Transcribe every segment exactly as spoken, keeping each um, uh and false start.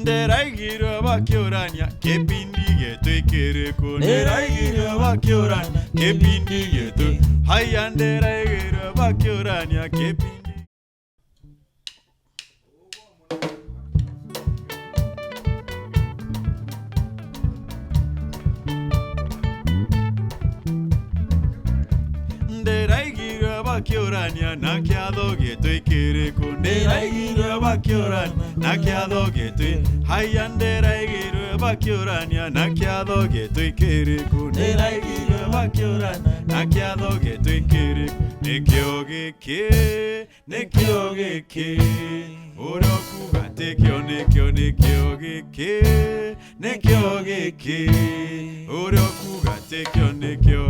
Ndiraigirwe bakiurania kibindi gitu ikiriku. Ndiraigirwe bakiurania kibindi gitu. Haya, ndiraigirwe bakiurania kibindi. Ndiraigirwe bakiurania na kiatho gitu ikiriku. Ndiraigirwe bakiurania na kiatho gitu. Haya, ndiraigirwe bakiurania na kiatho gitu ikiriku. Ndiraigirwe bakiurania na kiatho gitu ikiriku. Nikio giki, nikio giki. Uria ukuga tikio, nikio, nikio giki. Nikio giki, uria ukuga tikio nikio.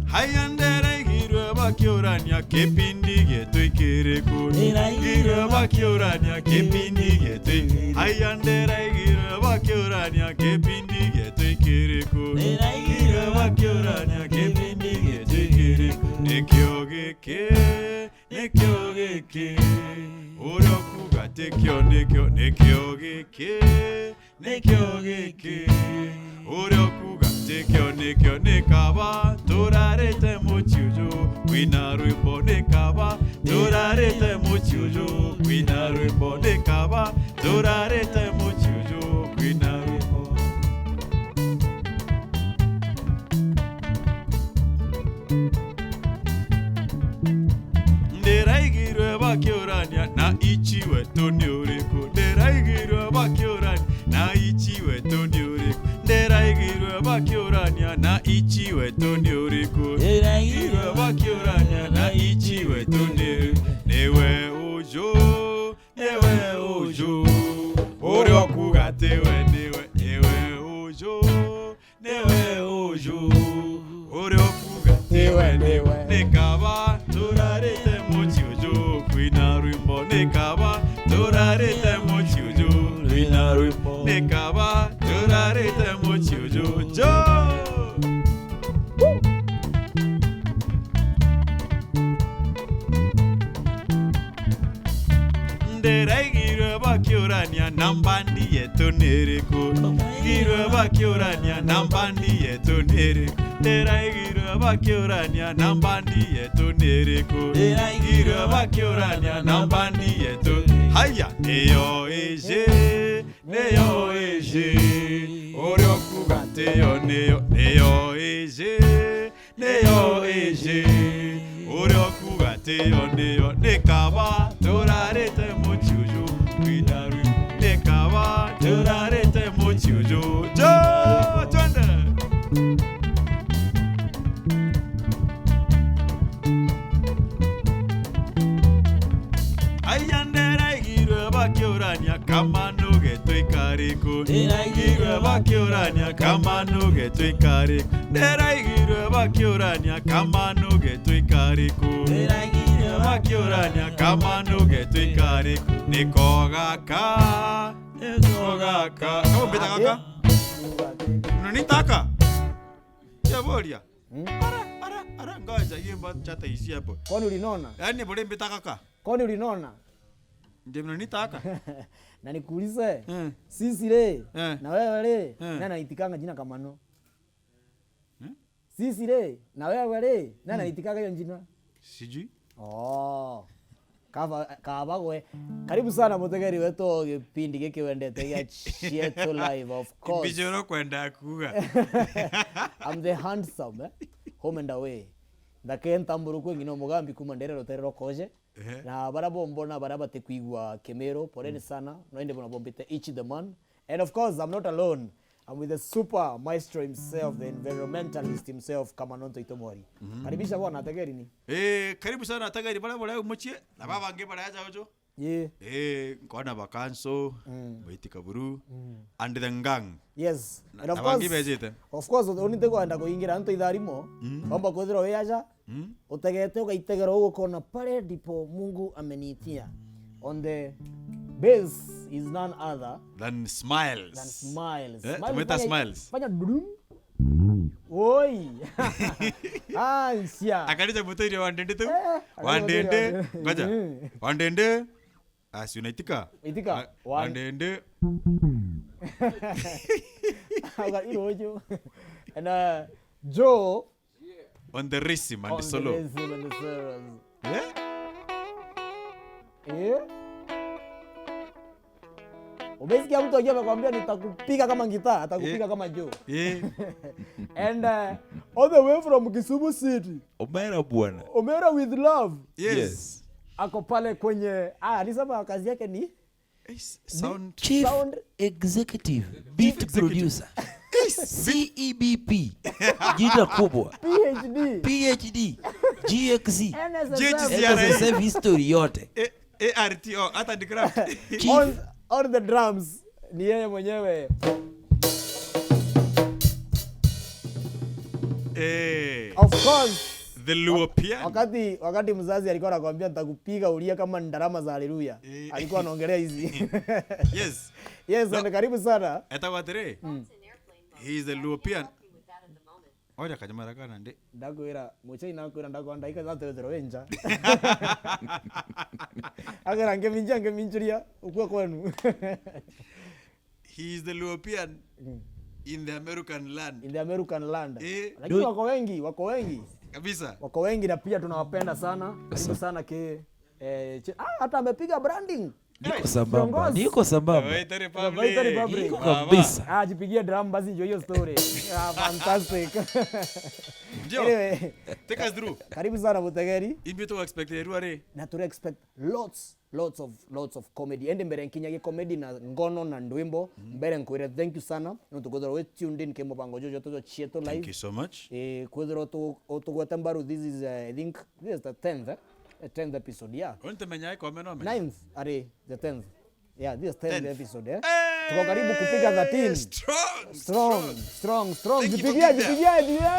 Haya, ndiraigirwe bakiurania kibindi gitu ikiriku. Ndiraigirwe bakiurania kibindi gitu. Haya, ndiraigirwe bakiurania kibindi gitu ikiriku. Ndiraigirwe bakiurania kibindi gitu ikiriku. Nikio giki. Nikio giki, uria ukuga tikio nikio, nikio giki, nikio giki, uria ukuga tikio nikio, ni kaba turarite mucii uju kwina rwimbo, ni kaba turarite mucii uju kwina rwimbo, ni kaba turarite mucii uju kwina rwimbo. Ndiraigirwe bakiurania na ichi wetu ni uriku. Ndiraigirwe bakiurania na ichi wetu ni uriku. Ndiraigirwe bakiurania na ichi wetu ni uriku. Ndiraigirwe bakiurania na ichi wetu ni uriku. Niwe uju, niwe uju. Uria ukuga ati we niwe, niwe uju. Niwe uju, uria ukuga tiwe niwe. Ni kaba turarite mucii uju kwina rwimbo, ni kaba turarite mucii uju kwina rwimbo, ni kaba turarite mucii uju. Jo! Ndiraigirwe bakiurania na mbandi yetu ni iriku. Ndiraigirwe bakiurania na mbandi yetu ni iriku. Ndiraigirwe bakiurania na mbandi yetu ni iriku. Ndiraigirwe bakiurania na mbandi yetu. Haya, niyo iji, niyo iji. Uria ukuga tiyo niyo, niyo iji. Niyo iji, uria ukuga tiyo niyo, ni kaba turarite mucii uju kwina rwimbo, ni kaba turarite mucii uju. Jo, twende! Aya, ndiraigirwe bakiurania kama nuge twikariku. Ndiraigirwe bakiurania kama nuge twikariku. Ndiraigirwe bakiurania kama nuge twikariku. Ndiraigirwe bakiurania kama nuge twikariku. Niko gaka, niko gaka. Kau mbita gaka? Unanitaka? Siaboria. Hmm? Ara, ara, ara, ngoja, hiyo mba chata isi hapo. Kwani ulinona? Yaani, bure mbita gaka? Kwani ulinona? Ndio mnanitaka? Na nikuulize, eh, sisi re, eh, na wewe re, eh, nani anaitikanga jina Kamano? Hmm? Sisi re, na wewe re, nani, hmm, anaitikanga hiyo jina? Sijui. Oh. Kaba, kaba gwe. Karibu sana mutegeri wetu o gipindi giki wendete gia Chietu Live, of course. Mbijoro kwenda kuga. I'm the handsome, eh? Home and away. Ndake ntamburuku ng'ina omugambi kuma ndere rutere rwa Koje. Ehe. Na baria bombona, baria batikwigua Kimiru, poleni, mm, sana. No indi bona bombite Ichi the man. And of course, I'm not alone. I'm with the super maestro himself, the environmentalist himself, Kamano Ntoito Mori. Mhm. Karibisha bona ategeri ni. Eh, karibu sana ategeri baria bari au mucii, na baba bangi baria aja uju. Ye. Eh, nkona ba Kanso, mm, Mwiti Kaburu, mm, and the gang. Yes. Na, and of na bangi course, bejite. Of course, uni ntikwenda kuingira antu itharimo, mm, bamba kwithirwa wi aja, mm, utegete ugaitegera ugukona pale ndipo Mungu ameniitia. On the bass is none other than Smiles. Than Smiles. Eh, Smiles, tumwita fanya, Smiles. Fanya drum. Woi. Ansia. Akarija mutoiria wa ndindi tu. Eh, akarija mutoiria wa ndindi. Wa ndindi. Ngoja. Mm. Wa ndindi. Asi unaitika? Itika. Wa, wa ndindi. Aga iro jo. And, uh, Joe. On the rhythm and on the solo. Rhythm and the solos. Yeah? Eh? Umesikia mtu akiwa amekwambia, "Nitakupiga kama gitaa," atakupiga kama Joe. Eh. And, uh, all the way from Kisumu City. Omera bwana. Omera with love. Yes. Yes. Ako pale kwenye, ah, alisema kazi yake ni? Yes, sound. Chief sound executive, beat executive. Producer. Yes. C E B P. Jina kubwa. P H D. P H D. G X C. N S S F. G X C R A. N S S F history yote. Eh, A R T O, Art and Craft. Chief. On, on the drums, ni yeye mwenyewe. Eh. Of course. The Luo Pian. Wakati, wakati mzazi alikuwa anakuambia, "Nitakupiga ulie kama ndarama za Haleluya." Eh. Alikuwa anaongelea hizi. Yes. Yes, no. And karibu sana. Etagwa atiri? Mm. He is the Luo Pian. Oja kanyamara kana ndi. Ndakwira, muchai nakwira, ndakwira, ndaika za tethero wenja. Agera ngeminja, ngeminjuria, ukua kwenu. He is the Luopian, mm, in the American land. In the American land. Eh. Lakini wako wengi, wako wengi. Kabisa. Wako wengi na pia tunawapenda sana. Karibu sana ke, eh, che-, ah, hata amepiga branding. Niko sambamba, kiongozi. Niko sambamba. Waitari Public. Waitari Public. Niko kabisa. Ah, jipigie drum basi, ndio hiyo story. Ah, fantastic. Ndio. Anyway, take us through. Karibu sana Mutegeri. Imbi tu expect rwari. Na tu expect lots, lots of, lots of comedy. Ende mbere nkinyagie comedy na ngono na ndwimbo. Mm. Mbere nkwire thank you sana. Nontu kwithirwa wi tuned in ki mubango juju tujo chietu live. Thank you so much. Eh, kwithirwa tu-, utugwete mbaru, this is, uh, I think, this is the tenth, eh? The tenth episode, yeah. Untu menya iko meno menya. Ninth, ari, the tenth. Yeah, this is tenth episode, eh? Eh, tuko karibu kupiga thirteen. Strong, strong, strong, strong. Thank you for being there. Jipigia, jipigia,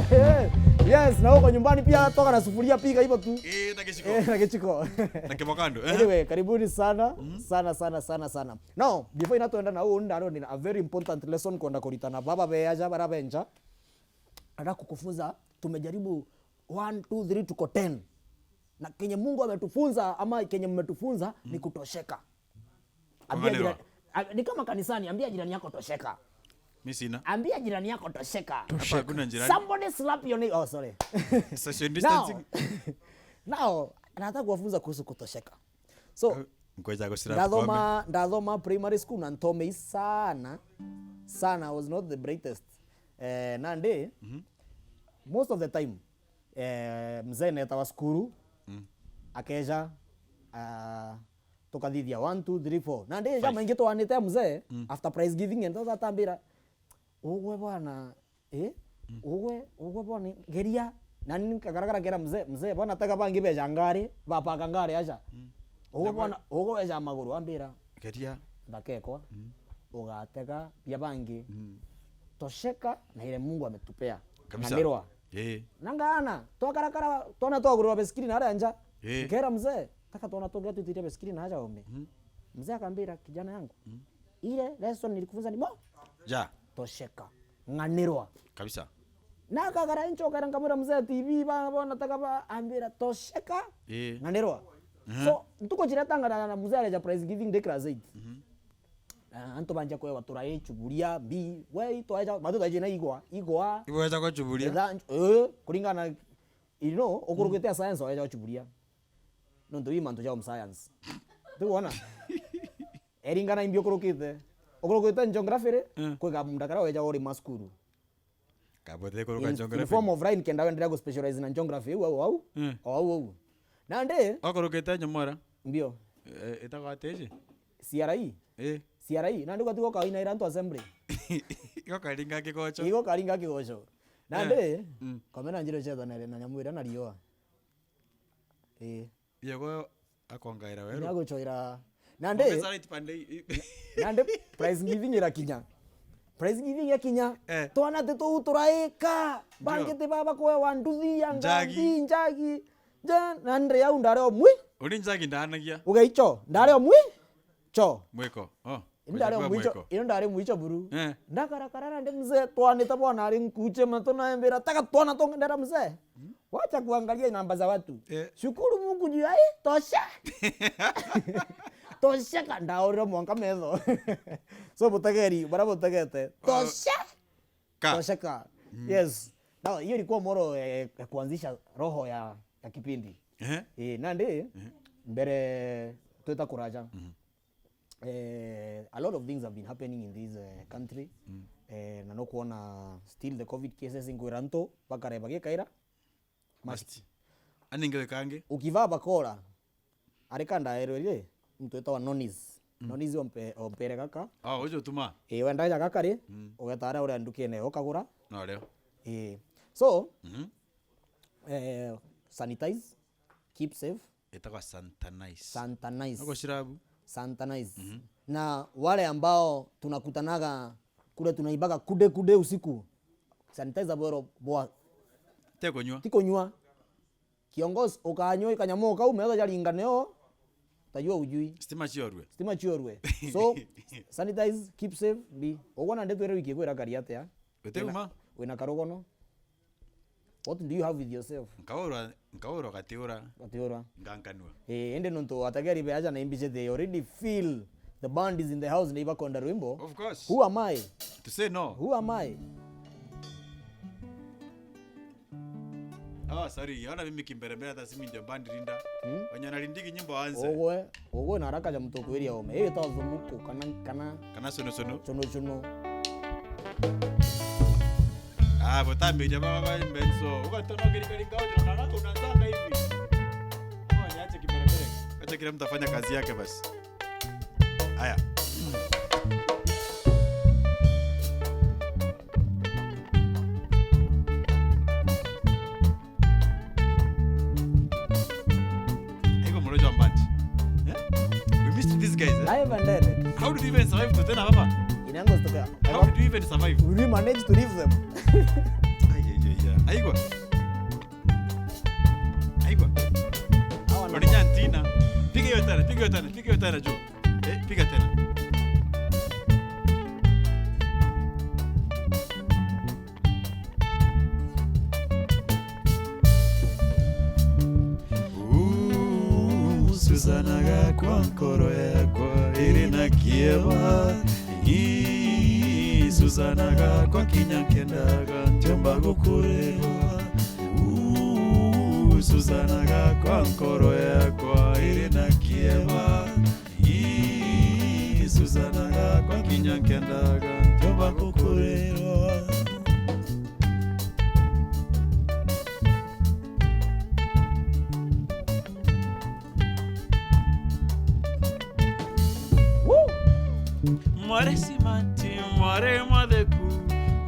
jipigia. Yes, na huko nyumbani pia toka na sufuria, piga hivyo tu. Eh, na kichiko. Eh, na kichiko. Na kibokando, eh? Anyway, karibuni sana, mm, sana, sana, sana, sana. Now, before inatuenda na huu ndaro, nina a very important lesson kwenda kuritana baba beaja, bara benja. Nataka kukufunza, tumejaribu one, two, three, tuko ten. Na kenye Mungu ametufunza, ama kenye mmetufunza, mm, ni kutosheka. Ambia jirani, a, ni kama kanisani, ambia jirani yako, "Tosheka." Mi sina. Ambia jirani yako, "Tosheka." Hapa hakuna jirani. Somebody slap your neighbor. Oh, sorry. Social distancing. Now, now, nataka kuwafunza kuhusu kutosheka. So, eh, nkweza ku slap ndathoma, ndathoma primary school na ntomei sana, sana, I was not the brightest. Eh, nandi, mhm, most of the time, eh, mzee netawa cukuru, mm, akeja, ah, tukathithia one, two, three, four. Nandi, ja maingi twanite mzee, mm, after prize giving, enda atambira, "Ugwe bwana, eh? Mm. Ugwe, ugwe bwana, geria." Na nini nkagaragara kera mzee, "Mzee, bwana tega bangi beja ngari, bapaka ngari aja." Mm. "Ugwe bwana, ugwe beja maguru," ambira. Geria. Ndakekwa. Mm. Ugatega bia bangi. Mm. Tosheka na ile Mungu ametupea. Kabisa. Nganirwa. Eh. Na ngana, twakarakara, twana twagurirwa beskiri na aria nja. Eh. Nkera mzee, "Taka twana tungi twitire beskiri na aja ome." Mm. Mzee akambira, "Kijana yangu, mm, ile lesson nilikufunza ni mo-, ja, tosheka. Ng'anirwa." Kabisa. Na akagara nchokera nkamwira, "Mzee, T V ba, bona taka ba," ambira, "Tosheka, eh, ng'anirwa." Mhm. So, ntuku jiria tangana na mzee areja prize giving day class eight. Mhm. Ah, antu banja kwewa turai chuburia, mbi, we, itwaeja, matu twaeje na igwa, igwa. Igwa eja kwa chuburia. Etha, eh, kuringana, you know, ukurukite, mm, a science waeja kwa chuburia. Nontu ii mantu ja home science. Tiwona? Eringana imbi ukurukite. Ukurukite geography ri, mm, kwi kamunda karia weja urima cukuru. Kabote kuruka in, in geography. Form of line kenda wenderea gu specialize na geography, au, au, au. Mm. Au, au. Nandi? Okurukite nyomora. Mbio. Eh, itagwa atiji? C R E. Eh. C R E. Nandi gwatigo kawaina ira antu assembly. Igo karinga kigocho. Igo karinga kigocho. Nandi, eh, mm, komena njiro chethanere na nyamu iria na riua. Ii. Yego akongaira weru. Nyaguchoira. Nandi, ongeza right pande i-, nandi prize giving irakinya. Prize giving yakinya. Eh. Twana ti tuu turaika. Ndio. Bangi ti baba kwewa nduthi ya njagi, ngambi, njagi. Ja, na ndri au ndari omwi. Uri njagi ndanagia. Ugaicho, ndari omwi. Cho. Mwiko. Oh. Ino ndari mwicho, ino ndari mwicho buru. Eh. Ndakarakarara ndi mzee, twanite bwana ari nkuche mato na embira, taka twana tongendera mzee. Wacha kuangalia namba za watu. Eh. Shukuru Mungu juu ya hii, tosha. Tosheka, ndaurira mwanka metho. So, butegeri, bara butegete. Tosha. Ka. Tosheka. Yes. Now, hiyo ilikuwa moro, eh, ya kuanzisha roho ya, ya kipindi. Eh. Eh, nandi, mbere twita kuraja. Eh, a lot of things have been happening in this, eh, country. Eh, na no kuona still the covid cases inkwira ntu bakare bagikaira. Must. Must. Ani ngewe kangi? Ukivaa bakora, arika ndaerwe ri, mtu wetagwa Nonis. Nonis ompe-, ompere gaka. Ah, ucio tuma. Eh, wenda ja gaka ri, ugeta aria uria ndukene ukagura. No rio. Eh. So, eh, sanitize, keep safe. Itagwa Santanize. Santanize. Nako shirabu? Santanize. Na wale ambao tunakutanaga kule tunaibaga kude kude usiku, sanitize bwero bwa. Te kunywa. Ti kunywa. Kiongozi, ukanywa ikanyamu kau, metho jaringane o, utajua ujui. Stima chiorwe. Stima chiorwe. So, sanitize, keep safe, be. Ugwa na ndeto ere wiki kwira kari atia? Uteuma? Wina, wina karugono? What do you have with yourself? Nkaurwa, nkaurwa gatiura. Gatiura. Ngankanua. Eh, ende nontu ategeri be aja na imbiche, they already feel the band is in the house, na ibakonda rwimbo. Of course. Who am I? To say no. Who am I? Oh, sorry. Ona mimi kimbere mbere hata simi ndio band linda. Hmm? Wenye wanalindiki nyimbo waanze. Ugwe, ugwe na haraka ja mtu kwiria ome. Hiyo ta thumuku kana, kana Kana sono sono. Sono sono. Ah, botambe jamaa baba Benso. Uko tono kiri kiri ngao na na kuna zanga hivi. Oh, niache kimbere mbere. Acha kila mtu afanye kazi yake basi. Haya. Aigwa morojo wa band. Eh? We missed these guys, eh? Live and direct. How did we even survive to tena baba? Inango stoka. How did we even survive? We managed to leave them. Ay, ay, ay, ay. Aigwa. Aigwa. Hawa na Odi nyantina. Piga hiyo tena, piga hiyo tena, piga hiyo tena juu. Eh, piga tena. Uu, Susana gakwa, nkoro yakwa iri na kieba. Ii, Susana gakwa, kinya nkendaga ntiumba gukurirwa. Uu, Susana gakwa, nkoro yakwa iri na kieba. Ii, Susana gakwa, kinya nkendaga ntiumba gukurirwa. Woo! Mwari smart, mwari mwatheku,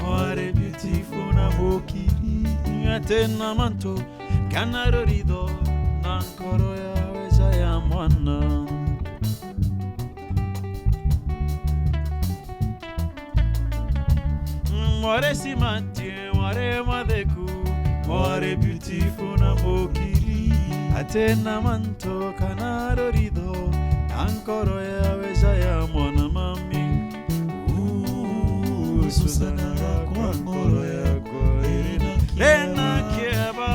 mwari beautiful na mukiri, atina mantu kana ruritho na nkoro ya weja ya mwana. Mwari smart, mwari mwatheku, mwari beautiful na mukiri, atina mantu kana ruritho na nkoro ya weja ya mwana mami. Uu, Susana gakwa, nkoro yakwa iri na kieba. Iri na kieba.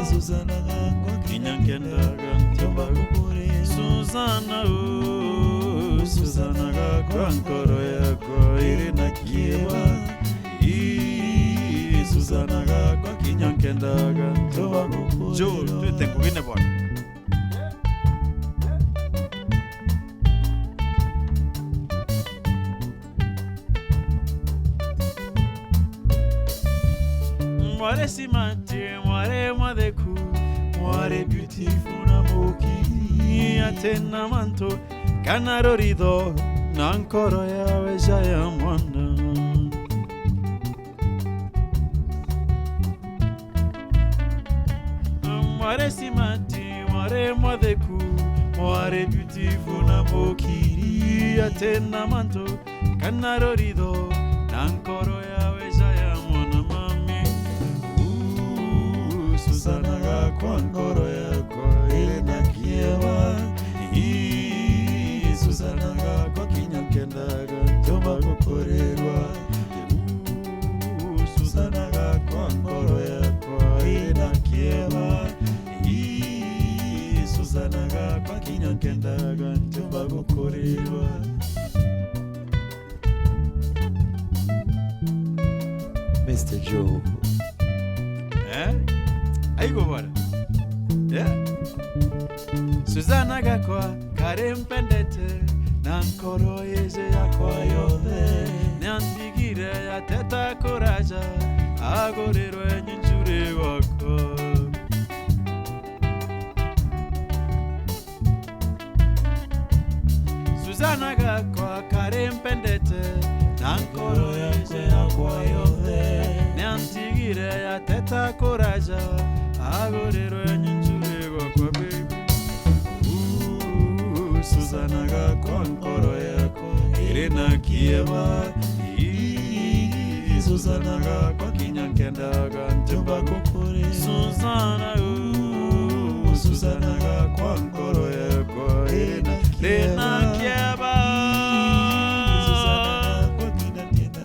Ii, Susana gakwa, kinya nkendaga ntiumba gukurirwa. Susana, uu, Susana gakwa, nkoro yakwa iri na kieba. Ii, Susana gakwa, kinya nkendaga ntiumba gukurirwa. Jo, twite ngugine bwana. Mwari smart, mwari mwatheku, mwari beautiful na mukiri, atina mantu kana ruritho na nkoro ya weja ya mwana. Mwari smart, mwari mwatheku, mwari beautiful na mukiri, atina mantu kana ruritho na nkoro ya weja ya mwana mami. Uu, Susana gakwa, nkoro yakwa iri na kieba. Ii, Susana gakwa, kinya Ndaga ntiumba gukurirwa. Uu, Susana gakwa, nkoro yakwa ina kieba. Ii, Susana gakwa, kinya nkendaga ntiumba gukurirwa. mister Joe. Eh? Aigua bwana? Eh? Susana gakwa kari mpendete na nkoro yije yakwa yonthe, niantigire ateta kuraja, agurirwe ni njuri gwakwa. Susana gakwa kari mpendete na nkoro yije yakwa yonthe, niantigire ateta kuraja, agurirwe ni njuri gwakwa, baby. Uu, Susana gakwa, nkoro yakwa iri na kieba. Ii, Susana gakwa, kinya nkendaga ntiumba gukurirwa. Susana, uu, Susana gakwa, nkoro yakwa iri na kieba. Ii, Susana gakwa, kinya ntienda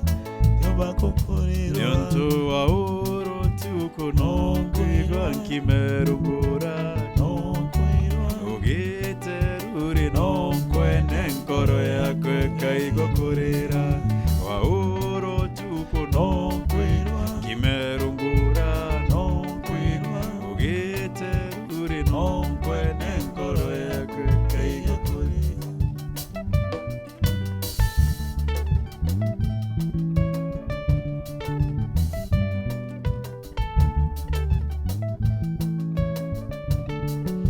ntiumba gukurirwa. Niuntu wa uru tuku no nkwigua nkimerungura, no nkwigua ugite ruri, no nkwene nkoro yakwa ikaigua kurira. Wa uru tuku no nkwigua nkimerungura, no nkwigua ugite ruri, no nkwene nkoro yakwa ikaigua kurira.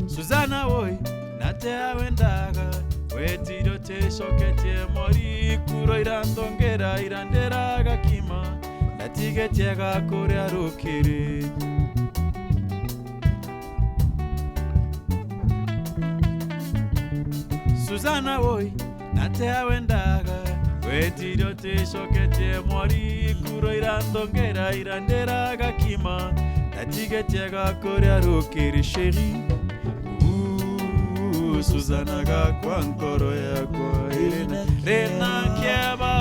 Susana woi, natea wendaga, wetire uticoketie mori, kuro irantongera irandera gakima, ndatigetie gakuria rukiri. Susana woi, natea wendaga, wetire uticoketie mori, kuro irantongera irandera gakima, ndatigetie gakuria rukiri, chérie. Uu, Susana gakwa, nkoro yakwa iri na, iri na kieba.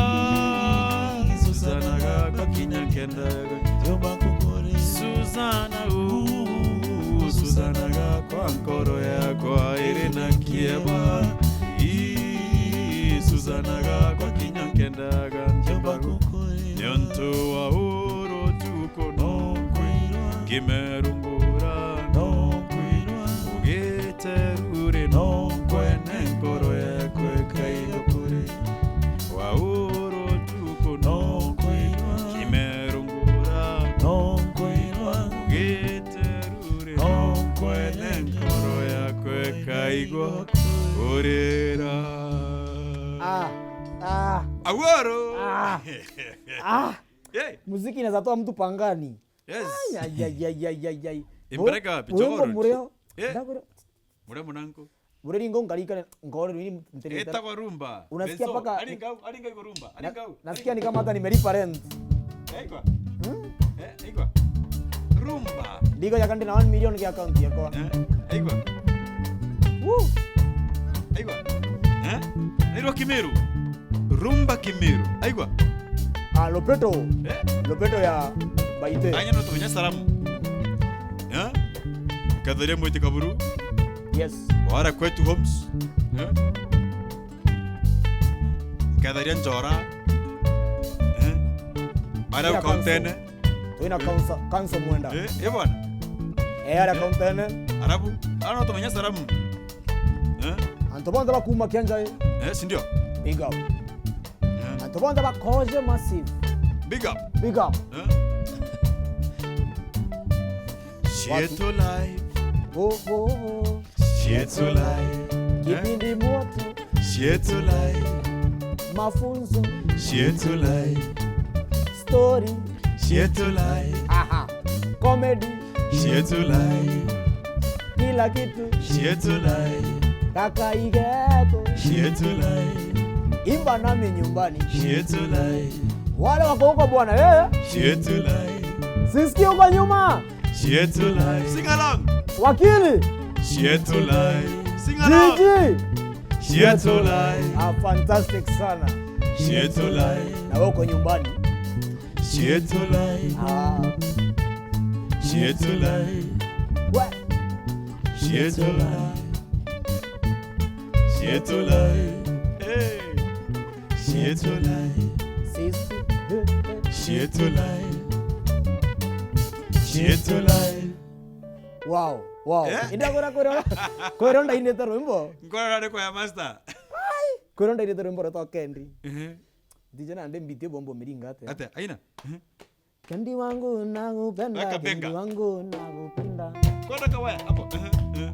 Susana gakwa, kinya nkendaga ntiumba gukurirwa. Susana, uu, Susana gakwa, nkoro yakwa iri na kieba. Ii, Susana gakwa, kinya nkendaga ntiumba gukurirwa. Niuntu wa uru tuku no nkwirwa, nkimerungura no nkwirwa, ugite ruri no nkwene, nkoro yakwa ikaigua kuri. Wa uru tuku no nkwirwa, nkimerungura no nkwirwa, ugite ruri no nkwene, nkoro yakwa ikaigua kurira. Ah, ah. Aworo. Ah. Ah. Hey. Muziki inaweza toa mtu pangani. Yes. Ai, ai, ai, ai, ai, ai. Impeleka wapi? Jogoo Road. Mureo. Eh? Ndagoro. Mureo munangu. Mureri ngo ngarikane, ngore ni mtende. Etagwa rumba. Unasikia Benzo, paka aringa, aringa iko rumba. Na, aringa. Nasikia ni kama hata nimelipa rent. Aigua. Hmm? Eh, aigua. Rumba. Ndigo ya kandi na one million ya account yako. Eh, aigua. Woo. Aigua. Eh? Nairwa Kimiru. Rumba Kimiru. Aigua. Ah, Lopeto. Eh? Lopeto ya Baite. Anya no tumenya salamu. Eh? Katharia mwiti kaburu. Yes. Wara kwetu homes. Eh? Nketharia njora. Eh? Baria ukautene. Twina council, council mwenda. Eh, eh, bwana. Eh, ara council ene. Arabu, ano tumenya salamu. Eh? Antu bonthe bakuma Kianjai. Eh, si ndio? Big up. Eh? Antu bonthe bakoje massive. Big up. Big up. Eh? Shietu live. Oh, oh, oh. Shietu live. Eh? Kipindi moto. Shietu live. Mafunzo. Shietu live. Story. Shietu live. Aha. Comedy. Shietu live. Kila kitu. Shietu live. Kaka Igeto. Shietu live. Imba nami nyumbani. Shietu live. Wale wako huko bwana, eh? Shietu live. Sisikie huko nyuma. Shietu live. Sing along. Wakili. Shietu live. Sing along. G G. Shietu live. Ah, fantastic sana. Shitulai. Na wewe uko nyumbani. Shitulai. Ah. Shitulai. We. Shitulai. Shitulai. Hey. Shitulai. Sisi. Shitulai. Shitulai. Wow, wow. Eh? Indagura kwira, kwira ndainite rwimbo. Nkora rari kwa ya master. Kwira ndainite rwimbo rwetwa Kendi. Ehe. D J nandi mbitie bombo miringa atia? Atia, aina? Ehe. Kendi wangu nakupenda, Weka benga. Kendi wangu nakupenda. Kwenda kawaya, hapo. Ehe, ehe.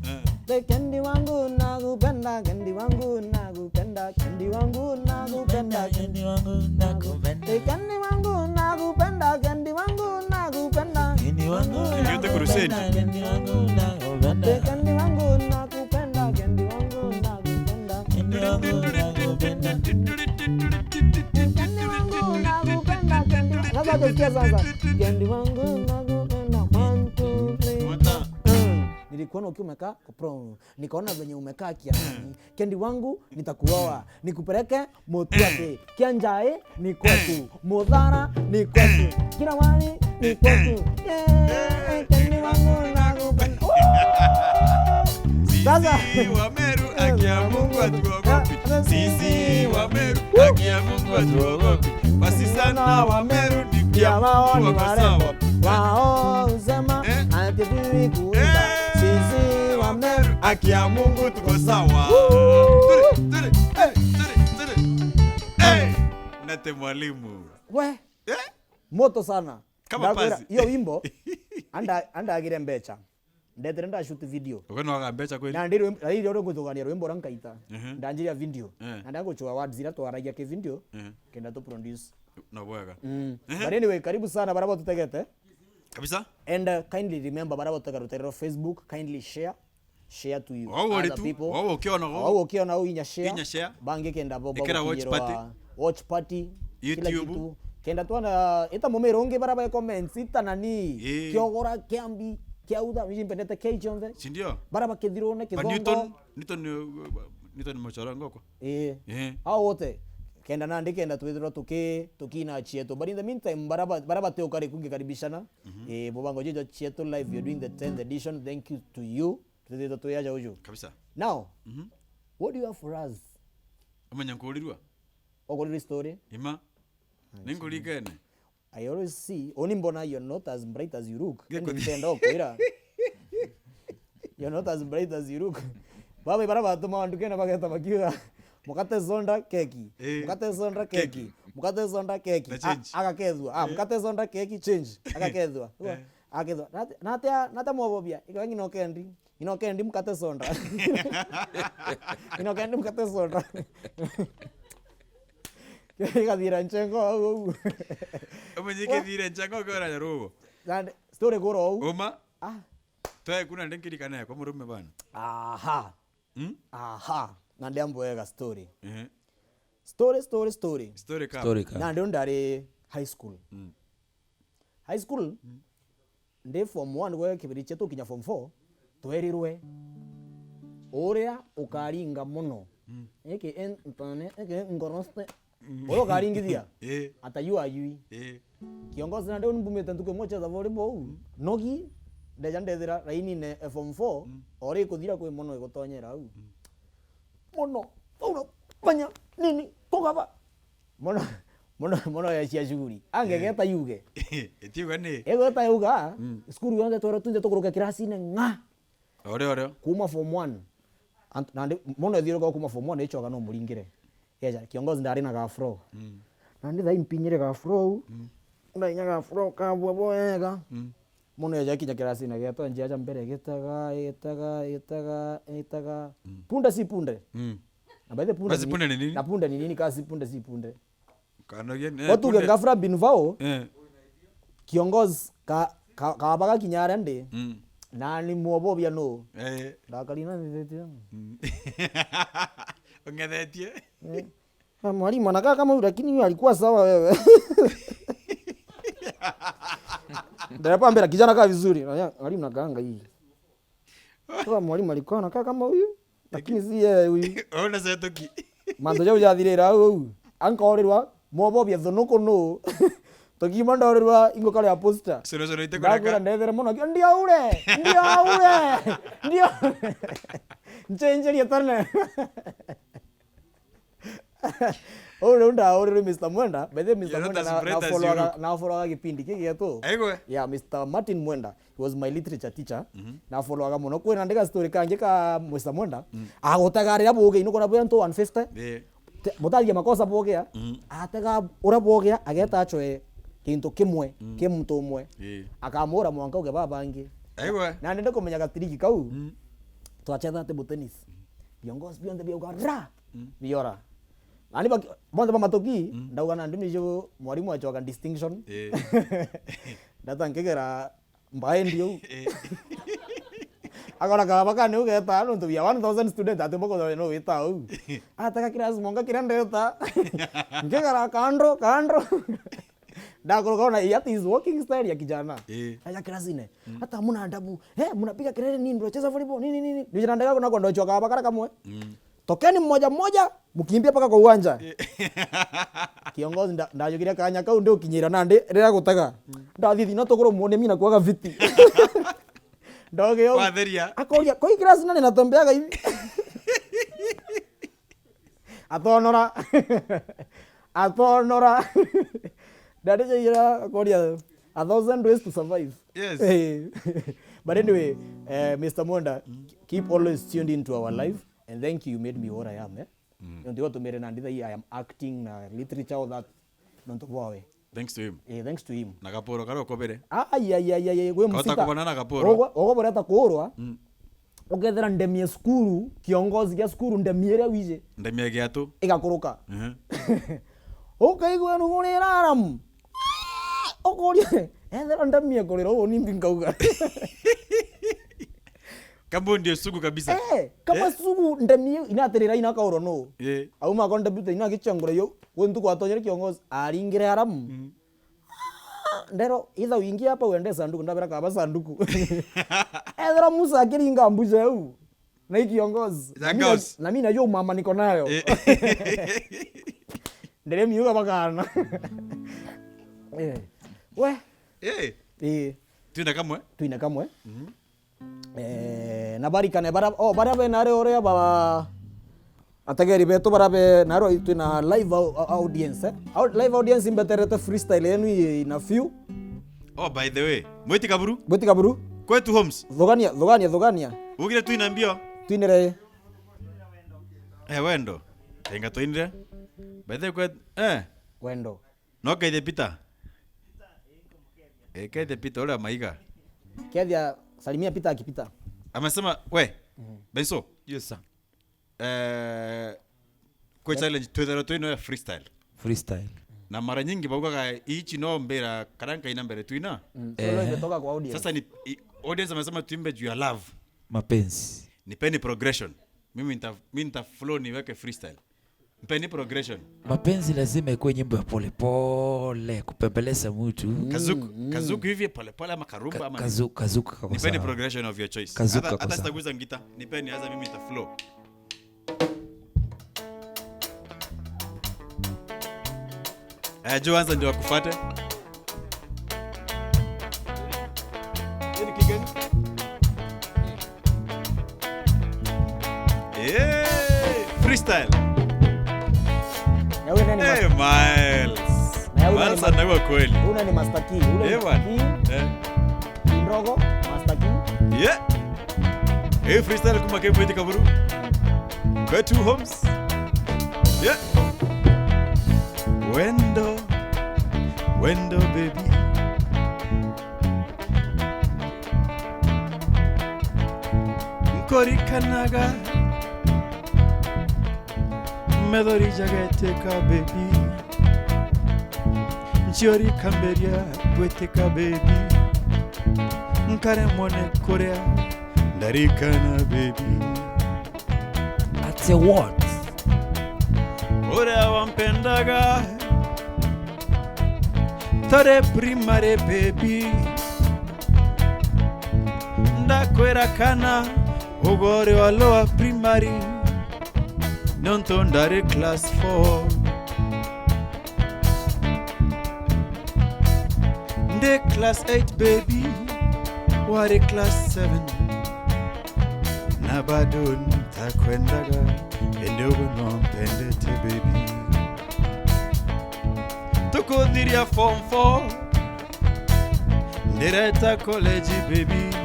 Ehe. Te Kendi wangu nakupenda, Kendi wangu nakupenda, Kendi wangu nakupenda, Kendi wangu nakupenda. Te Kendi wangu nakupenda, Kendi wangu nakupenda. Kendi wangu Yote nakupenda, crusade. Kendi wangu nakupenda. Te Kendi wangu nakupenda, Kendi wangu nakupenda. Kendi wangu nakupenda. Kendi wangu nakupenda, Kendi wa-, sasa tusikia sasa. Kendi wangu nakupenda. One, two, three. One time. Mm. Nilikuona ukiwa umekaa kwa pro. Nikaona venye umekaa kiasi. Kendi wangu nitakuoa. Nikupeleke Mutwati. Kianjai ni kwetu. Muthara ni kwetu. Kila wali ni kwetu. Yeah, Kendi wangu nakupenda. Woo! Sasa. Sisi wa Meru, haki ya Mungu hatuogopi. Sisi wa Meru, haki ya Mungu hatuogopi. Basi sana wa Meru ni pia wao ni wako sawa. Wao husema Eh? ati tujui kuimba. Eh? Sisi wa Meru, haki ya Mungu tuko sawa. Woo! Tuli, tuli, eh, tuli, tuli. Eh, Nate mwalimu. We. Eh? Moto sana. Kama Ndakwira, pasi. Iyo wimbo, anda-, andagire mbecha. Ndetere ndashoot video. Uko no aga mbecha kweli? Na ndiri, na ndiri uri guthugania rwimbo rwa nkaita. Ehe. Ndanjiria video. Eh. Na ndaguchua words iria twaragia ki video. Ehe. Kenda tu produce. No bwega. Mm. Ehe. But anyway, karibu sana bara batutegete. Kabisa. And, uh, kindly remember, bara botega rutere rwa Facebook, kindly share, share to you, Wau uri other tu, people. Wau ukiona wau. Wau ukiona wau inya share. Inya share. Bangi kenda bo Ikira watch bagukinyirwa party. Watch party, kila YouTube. Kitu. Kenda twana, ita mumero ungi bara ba comments, ita nani, Ii. Kiogora, Kiambi, Kiautha, miji mpendete kei chonde. Si ndio? Bara bakithirwo ne Ba Kithongo. Newton, Newton, uh, Newton Muchora ngoko. Ii. Ii. Ao wote. Kenda nandi kenda twithirwa tuki-, tukina chietu. But in the meantime, bara ba-, bara bate ukari kungikaribishana. Mhm. Eh, mubango jetu chietu live, you're doing the tenth edition. Thank you to you. Tutithitwe twi aja uju. Kabisa. Now, Mhm. what do you have for us? Umenya nkurirua? Ukurirua story? Ima. Ai, Ninkurikene. I always see, uni mbona you're not as bright as you look. Giko- Indi ntenda ukwira. You're not as bright as you look. Baba, bara batuma andu kena bageta bakiuga, "Mukate sonda keki. Eh. Mukate sonda keki. Keki. Mukate sonda keki." Na A-, change. Agakethua. Ah, Eh. "Mukate sonda keki, change." Agakethua. Eh. Agakethua. "Nate, nate, nate mwobobia. Ikangi no kendi. Ino kendi mukate sonda." Ino kendi mukate sonda. Igathira nchengo au, au. Umenye Wa- ikathira nchengo, ukiona nyarugo. Na nde-, story kuro au. Uma. Ah. Twe kuna ndengirikana kwa murume bana. Aha. Hmm? Aha. Na ndiambo wega story. Ehe. Story, story, story. Story ka. Story ka. Na ndio ndari high school. Mm. High school, Mm. ndi form one gwe kibiri chetu kinya form four, twerirwe, "Uria ukaringa muno, Mm. eke en-, ntane, eke ngoroste." Mm. Uria ukaringithia, Eh. ata yu ayui. Eh. Kiongozi na ndeu mbumite ntuku imwe cheza volleyball, Mm. nogi, ndeja ndethira rainine e form four, Mm. ori kuthira kwi muno igutonyera au. Mm. Muno, uramenya nini kugaba? Muno, muno, muno ya cia shughuli. Angegeta yuge. Itiuga ni. Egweta yuga, Mm. cukuru yonthe twera tunje tukuruke kirasine ng'a. Ore, ore. Kuma form one. Ant-, nandi, muno ethiuruka kuma form one, ichoga no muringire. Eja, kiongozi ndari na gafro. Mm. Nandi thai mpinyire gafro. Mm. Ndainya gafro kabua bwega. Mm. Muno eja kinya kirasine geetwa njia ja mbere, gitaga, gitaga, gitaga, gitaga. Mm. Punde si punde. Mm. Na by the punde Basi ni-, punde ni nini? Na punde ni nini, ka si punde si punde. Kanogia, eh, Watuge punde. Ghafla bin Vao, Eh. kiongozi ka, ka, kabaga kinya aria ndi, Mm. na ni mwobobia no. Eh. Ndakari na nithitie. Mm. Ungethetie? Eh. Na mwalimu anakaa kama huyu, lakini huyu alikuwa sawa wewe. Ndio hapa mbele kijana kaa vizuri. Na ya, mwalimu nakaanga hivi. Sasa mwalimu alikuwa anakaa kama huyu, lakini si yeye huyu. Ona setuki. Mantu jau jathirira au, au. Ankorirwa, mwobo bia thunuku nu. Tukima ndorirwa ingo kare ya poster. Sure, sure, ite kureka. Ndakwira ndethere muno, kio, "Ndiaure! Ndiaure! Ndio!" Nchenjerie tene. Uu riu ndaurirwe Mister Mwenda. By the way, Mister You're not Mwenda as na, bright as you nafollowaga, look. Nafollowaga gipindi ki gietu. Aigwe? Yeah, Mister Martin Mwenda. He was my literature teacher. Mhm. Nafollowaga muno. Kwina ndika story kangi ka Mister Mwenda. Mm. Agutega riria buge, inukona bwe antu one fifty. Yeah. Te-, mutathia makosa bogea, mm, atega uria bogea, ageta acoe kintu kimwe, mm, ki muntu umwe. Ii. Akamura mwanka uge babangi. Aigwe. Na ndende kumenya gatiriki kau. Mm. Twachetha table tennis. Viongozi bionthe biauga, "Ra!" Mm. Biora. Nani baki-, bonthe bamatuki, mm, ndauga na ndimi ju mwarimu acoka distinction. Ii. Ndata nkigera mbaendi uu. Eh. Akona kaba kani ugeta nontu bia one thousand student ati boko no wita uu. Ataka class monga kira ndeta. Ngegara kando, kando. Ndakuruka ona, ati is walking style ya kijana. Eh. Aja class ine. Mm. Hata mna adabu. Eh, mnapiga kelele nini? Mnacheza volleyball nini nini? Nijana ndega kuna kondo chwa kaba kara kamwe. Mm. Tokeni mmoja mmoja, mukimbia mpaka kwa uwanja. Eh. Kiongozi nda-, ndajukire kanya kau ndi ukinyira nandi rira gutega. Mm. Ndathi thina tuguru muone mina kwaga viti. Ndoge yo. Kwatheria. Akoria, "Kwa hii class nani anatembeaga hivi?" Atonora. Atonora. Ndari jaira akoria, "A thousand ways to survive." Yes. Eh. But anyway, uh, Mister Mwenda, mm, keep always tuned into our life. And thank you, you made me what I am, eh? Mm. Nontu igo tumire na nditha ii, I am acting na literature, all that. Nontu bwawe. Thanks to him. Eh, thanks to him. Na gaporo karia ukobere. Ai, ai, ai, ai, ai, gwe. Kaota msika kubona na gaporo. Ogo, ogo boreta kurwa. Mm. Ukethira ndemie cukuru, kiongozi gia cukuru ndemie iria wije. Ndemie giatu. Igakuruka. Mhm. Ukaigua nugurira aramu. Ukuria, ethira ndemie kurira uu nimbi nkauga. Kambo ndio sugu kabisa. Eh, kama, eh, sugu ndemie inatirira inakaurwa no. Eh. Auma contributor inagichangura yo. Gwe ntuku atonyere kiongozi, aringire aramu. Mm. Ndero, itha wingi hapa uende sanduku, ndabera kaba sanduku. Ethira Musa akiringa mbuja eu. Na hii kiongozi. Na mimi na, na mimi najua umama niko nayo. Eh. Ndere miuga bakana. Eh. We. Eh. Eh. Twina kamwe. Twina kamwe. Mhm. Eh, na barikane bara, oh, bara be nare uria ba, ategeri betu bara be naro twina live au-, au-, audience, eh. Au-, live audience imbeterete freestyle yenu i-, ina few. Oh, by the way, Mwiti Kaburu? Mwiti Kaburu? Kwetu Homes. Thugania, thugania, thugania. Ugire twina mbio? Twinire. Eh, wendo. Tenga twinire. By the way, kwetu, eh. Wendo. No kethia Peter? Eh, kethia Peter, uria maiga. Kethia, salimia Peter akipita. Amesema, we, mhm, Benso. Yes, sir. Eh, kwe, yep, challenge, twethera twino ya freestyle. Freestyle. Na mara nyingi baugaga, ichi no mbira, karia nkaina mbere twina. Mm. Solo, eh, imetoka kwa audience. Sasa ni, i-, audience amesema tuimbe juu ya love. Mapenzi. Nipeni progression. Mimi nita, mimi nita flow niweke freestyle. Mpeni progression. Mapenzi lazima ikuwe nyimbo ya polepole, kupembeleza mtu. Kazuku, mm, mm, kazuku hivi polepole ama karumba. Ka-, ama nini? Kazu-, kazuku kako sawa. Nipeni progression of your choice. Kazuku kako sawa. Hata, hata sitaguza ngita. Nipeni, hata mimi nita flow. Eh, juu anza ndio akufate. Hiyo ni kigeni? Eh, freestyle. Na huyu nani? Eh, mas-, Miles. Na huyu nani? Miles mas-, anaua kweli. Huyu nani Master Key? Huyu nani? Eh, bwana. Key? Eh. Key ndogo, Master Key. Yeah. Hii freestyle kuma Kembo Kaburu. Kwetu Homes. Yeah. Wendo, wendo baby. Nkorikanaga methori jageteka baby. Nchiori kamberia gweteka baby. Nkaremwo ni kuria ndarikana baby. Ati what? Uria wampendaga tore primary baby. Ndakwira kana ugore wa lower primary. Nontu ndari class four. Ndi class eight, baby, wari class seven. Na bado ntakwendaga, indi ugu no mpendete, baby. Tukuthiria form four, ndireta college, baby.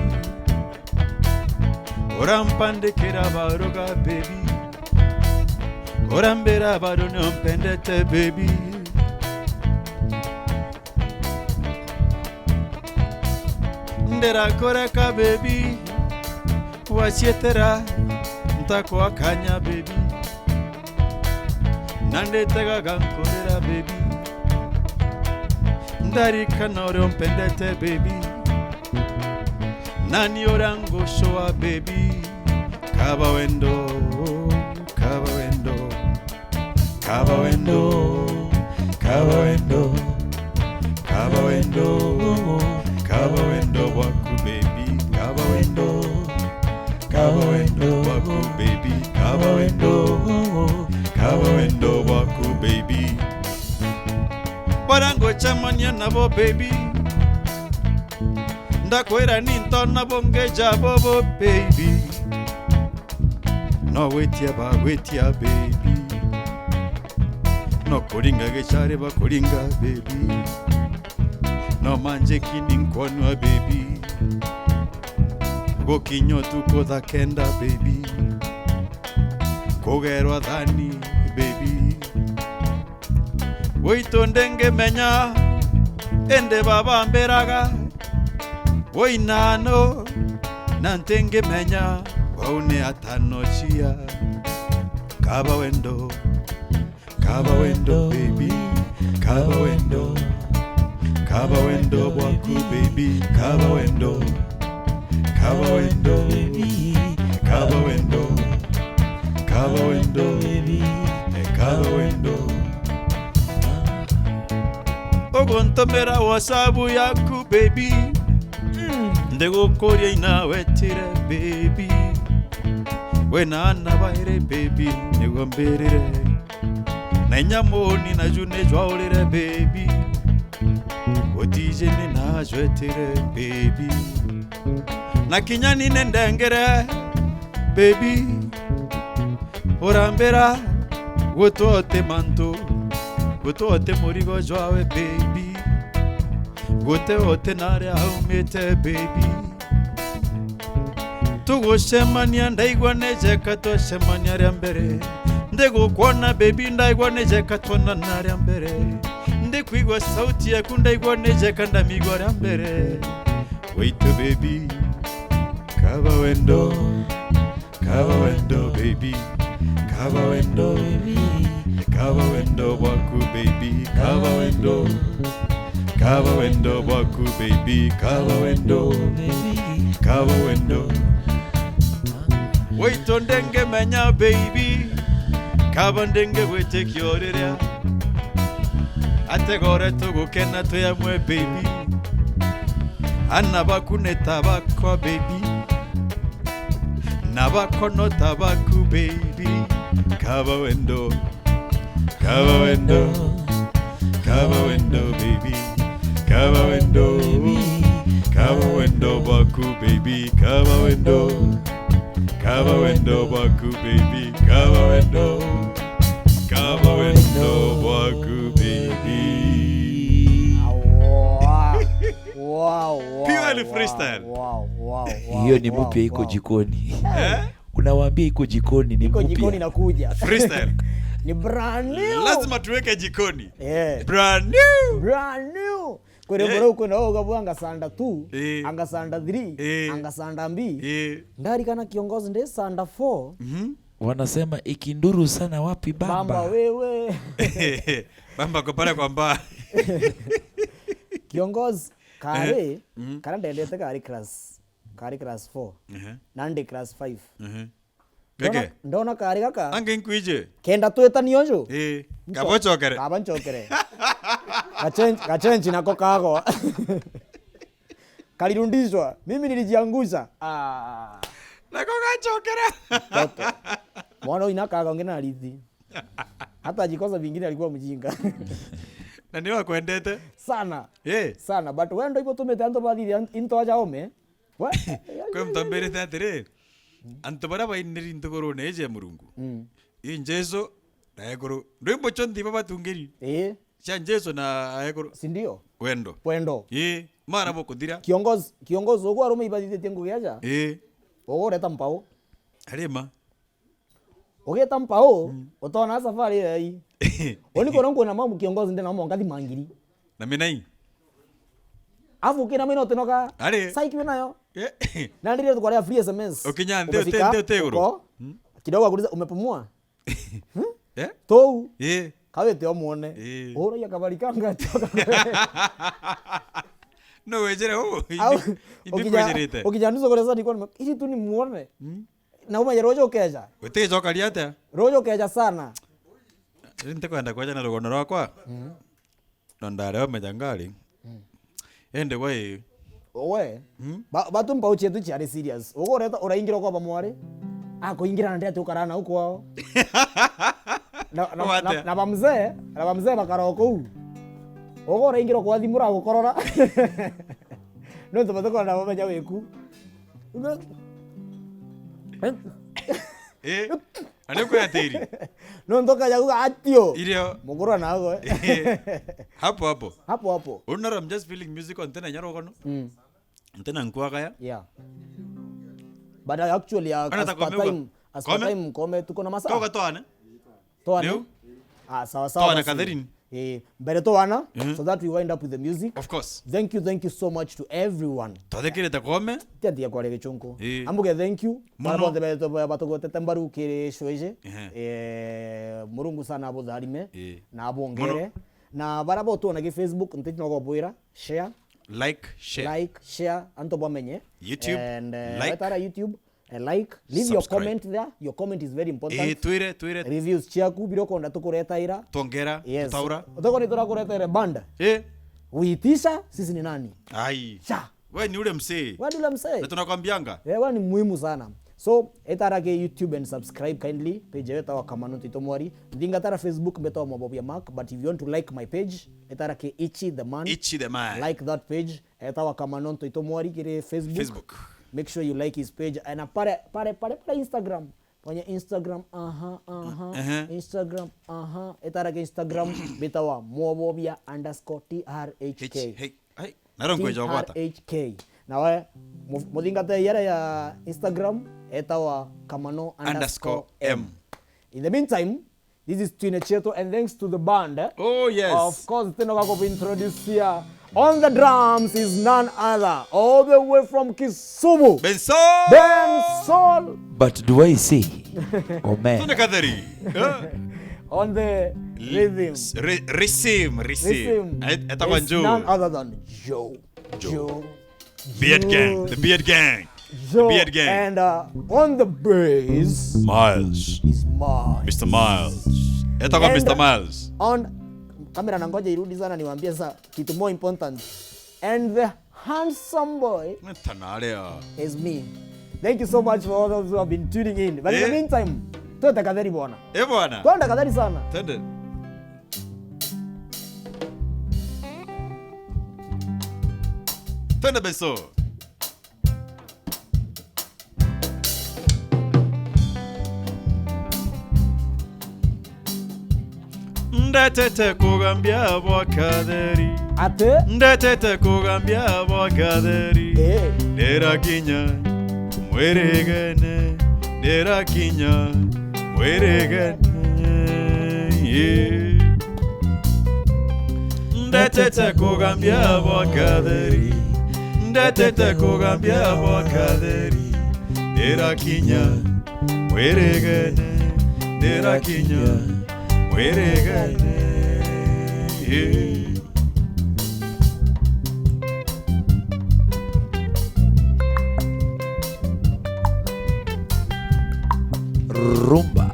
Urampandikira baruga, baby. Urambira bado ni umpendete, baby. Ndirakureka, baby. Wacietera ntakwa kanya, baby. Na nditegaga nkurira, baby. Ndarikana uria umpendete, baby. Nani uria ngucua, baby? Kaba wendo, kaba wendo, kaba wendo, kaba wendo, kaba wendo, kaba wendo bwaku, baby. Kaba wendo, kaba wendo bwaku, baby. Kaba wendo, kaba wendo bwaku, baby. Baria ngucemania nabo, baby, ndakwira ni ntona bungi ja bobo, baby. No gwitia bagwitia, baby. No kuringa gicari bakuringa, baby. No manjiki ni nkwonua, baby. Gukinya utuku thaa kenda, baby. Kugerwa thani, baby. Gwitu ndingimenya, indi babambiraga, wina nu, na ntingimenya, wau ni atanocia. Kaba wendo, kaba wendo, baby, kaba wendo, kaba wendo bwaku, baby, kaba wendo. Kaba wendo, baby, kaba wendo, kaba wendo, baby, kaba wendo. Uguntumira WhatsApp yaku, baby. Ndigukuria ina wetire, baby. Wina ana bairi, baby, niguo mbirire. Na inya muni naju ni jwaurire, baby. Gutiji ni najwetire, baby. Na kinya ni ni ndengere, baby. Urambira gutwa uti mantu, gutwa uti murigo jwawe, baby. Guti uti naria aumite, baby. Tugucemania, ndaigua ni jeka twacemania ria mbere. Ndigukwona, baby, ndaigua ni jeka twonana ria mbere. Ndikwigua sauti yaku, ndaigua ni jeka ndamigua ria mbere. Waitu, baby, kaba wendo, kaba wendo, baby, kaba wendo, baby, kaba wendo bwaku, baby, kaba wendo. Kaba wendo bwaku, baby, kaba wendo, kaba wendo. Waitu ndingimenya, baby, kaba ndingigwitikia o riria ategore tugukena twi amwe, baby. Ana baku ni ta bakwa, baby, na bakwa no ta baku, baby, kaba wendo. Kaba wendo, kaba wendo, baby. Kaba wendo, kaba wendo bwaku, baby. Kaba wendo, kaba wendo bwaku, baby. Kaba wendo, kaba wendo bwaku, baby. Wow. Wow, wow, purely wow, freestyle. Wow, wow, wow, hiyo ni wow, mpya, iko wow. Jikoni. Eh? Unawaambia iko jikoni, ni iko mpya. Jikoni nakuja. Freestyle. Ni brand new. Lazima tuweke jikoni. Yeah. Brand new. Brand new. Kuri, eh, mbura uko na uga bwa angasanda two, eh, angasanda three, eh, angasanda mbi. Eh. Ndarikana kiongozi ndi sanda four. Mhm. Wanasema ikinduru sana wapi bamba? Bamba wewe. Bamba ko pale kwa mba. Kiongozi, kare, eh, mhm, kara ndendete kari class. Kari class four. Ehe. Na ndi class five. Ehe. Ndona, keke, ndona kari gaka. Ange nkwije. Kenda twitanie uju. Ii. Ncho-, kaba uchokere. Kaba nchokere. Gachenji, gachenji nako kago. Kalirudishwa. Mimi nilijiangusha. Ah. Nako gachokere. Toto. Mwana uyu nakaga ungi na riti. Hata ajikosa vingine alikuwa mjinga. Na ni wakwendete? Sana. Eh. Sana. But wendo ibo tumite antu bathithia into aja ome. Wa- Kwi muntu ambirite atiri, antu baria bainiri nthigurune iji ya Murungu. Mm. I Jesu na ekuru. Rwimbo cionthe iba batungiri. Eh. Cia Jesu na ekuru. Si ndio? Wendo. Wendo. Ii, mara bukuthira. Kiongozi, kiongozi ugu arume ibathithitie ngugi aja. Ii. Ugu ureta mpau. Arima. Ugita mpau, mm, utona safari iyo yai. Oni kono nkuona mamu kiongozi ndena mo ngathi mangiri. Na minai. Afu ukina mina utinoka. Ari. Saiki winayo. Eh. Na ndire tukwarea free S M S. Ukinya nthi, umefika, nthi, nthi iguru. Uko. Mm. Kidogo akuuliza, "Umepumua?" Hmm? Eh? Tou. Eh. Kawite omuone. Eh. Uhuru ya kabari kanga choka. No wejere u. Au, indi, indi ukija, kwejirite. Ukija nduzo kore sani kwa, "Ili tu ni muone." Mm. Na umenye ruju ukeja. Uticoka riate. Ruju ukeja sana. Indi kwenda kweja na rugono rwakwa. Mm. No ndare omenya ngari. Mm. Ende we. Owe. Mm. Ba-, batu mpau cietu ciari serious. Ugu ureta uraingira kwa bamwari. Akuingira na ndete ukara na ukwao. Na, na, na, na bamzee, na bamzee bakara kuu. Ugu uraingira kwa thimu ra gukorora. No tubathe kwa na bamenya wiku. Eh? Ani kwatiri? No ndoka ya uga atio. Irio. Muguru nago. Eh. Hapo hapo. Hapo hapo. Unara, I'm just feeling music on tena nyarogono. Mm. Tena nkwagaya. Yeah. But I actually, uh, as per time, as per time, kome tuko na masaa. Toka toane. Toane. Riu? Ah, sawa, sawa, twana basi. Catherine. Eh, mbere twana, mm, so that we wind up with the music. Of course. Thank you, thank you so much to everyone. Twathikirite kome. Tiatia kware gichunku. Eh. Ambuge thank you. Muno. Bana bonthe betu ba-, batugwetete mbaru kiri show iji. Ehe. Eh, Murungu sana abutharime, eh, na abongere. Muno. Na bara botuona ki Facebook, ntiti no gobwira, share. Like, share. Like, share, antu bamenye. YouTube, and, eh, like. Wetara YouTube, eh, like, leave your comment there. Subscribe. Your comment is very important. Eh, twire, twire. Reviews ciaku, biro konda tukuretaira. Twongera, yes, tutaura. Utoko ni turakuretere banda. Eh. Uitisha, sisi ni nani? Ai. Sha. We ni ule msee. We ni ule msee. Na tunakwambianga. Eh, we ni muhimu sana. So, etara ke YouTube and subscribe kindly. Page yetu wa Kamano Ntoito Mwari. Ndingatara Facebook, mbetawa Mwabobia Mark, but if you want to like my page, etara ke Ichi the Man. Ichi the Man. Like that page. Etawa Kamano Ntoito Mwari kiri Facebook. Facebook. Make sure you like his page. Na pare, pare, pare, pare Instagram. Kwenye Instagram, aha, aha. Ehe. Instagram, aha. Etara ke Instagram, bitawa Mwobobia underscore T R H K. H, hey, hey. Naro nkweja gwata. T R H K. Nawe, mu-, muthingate yara ya Instagram, etawa Kamano underscore M. In the meantime, this is Twine Cheto, and thanks to the band, eh? Oh, yes. Of course, tino gako introduce here. On the drums is none other, all the way from Kisumu. Benson! Benson! But do I see? Oh, man. Tune katheri. Eh? On the rhythm. Rhythm. Rhythm. Etagwa Joe. None other than Joe. Joe. Joe. Beard Gang. The Beard Gang. Joe. The Beard Gang. And, uh, on the bass, Miles. Is Miles. Mister Miles. Etagwa Mister Miles. And, uh, on camera, nangoja irudi sana niwaambie sasa kitu more important. And the handsome boy is me. Thank you so much for all those who have been tuning in. But in the meantime, twende katheri bwana. Eh, bwana. Twende katheri sana. Twende. Twende Benson. Ndetete kugambia bwa katheri. Ati? Ndetete kugambia bwa katheri. Eh. Ndirakinya mwirigene, ndirakinya mwirigene. Yeah. Ndetete kugambia bwa katheri. Ndetete kugambia bwa katheri. Ndirakinya mwirigene, ndirakinya mwirigene. Rumba.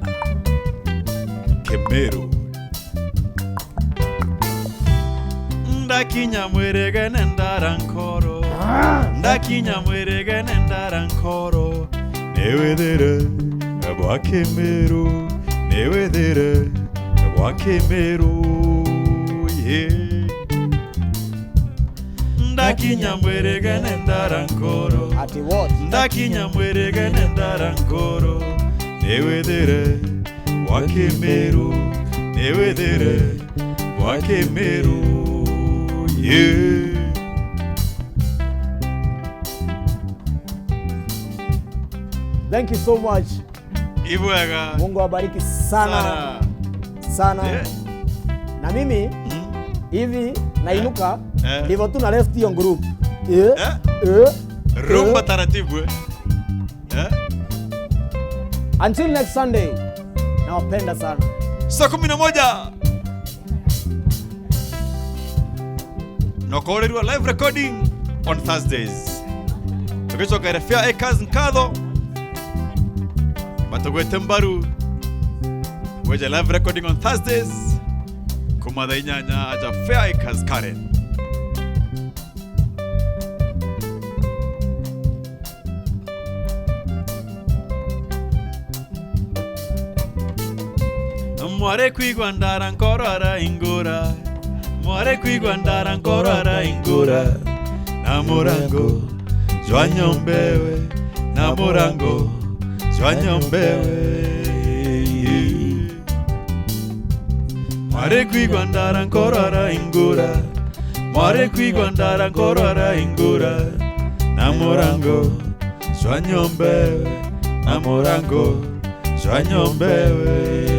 Kemeru. Ndakinya mwirigene ndara nkoro. Ah! Ndakinya mwirigene ndara nkoro. Niwithire bwa Kimiru, ni withire bwa Kimiru, yeah. Ndakinya Mwirigene ndara nkoro. Ati what? Ndakinya Mwirigene ndara nkoro, ni withire bwa Kimiru, ni withire bwa Kimiru, yeah. Thank you so much. Ibwega. Mungu awabariki sana. Sana. Sana. Eh. Na mimi, mm, hivi nainuka, eh, ndivyo tu na left hiyo group. Eh? Eh? Eh? Rumba, eh, taratibu, eh? Eh? Until next Sunday, nawapenda sana. Saa kumi na moja. Nokorerirwa live recording on Thursdays. Tugicokera Fair Acres nkatho. Batugwete mbaru. Weje live recording on Thursdays. Kuma thaa inyanya aja Fair Acres Karen. Mwari kwigua ndara nkoro araingura. Mwari kwigua ndara nkoro araingura. Na murango jwa nyombewe. Na murango jwa nyombewe. Mwari kwigua ndara nkoro araingura. Mwari kwigua ndara nkoro araingura. Na murango jwa nyombewe. Na murango jwa nyombewe.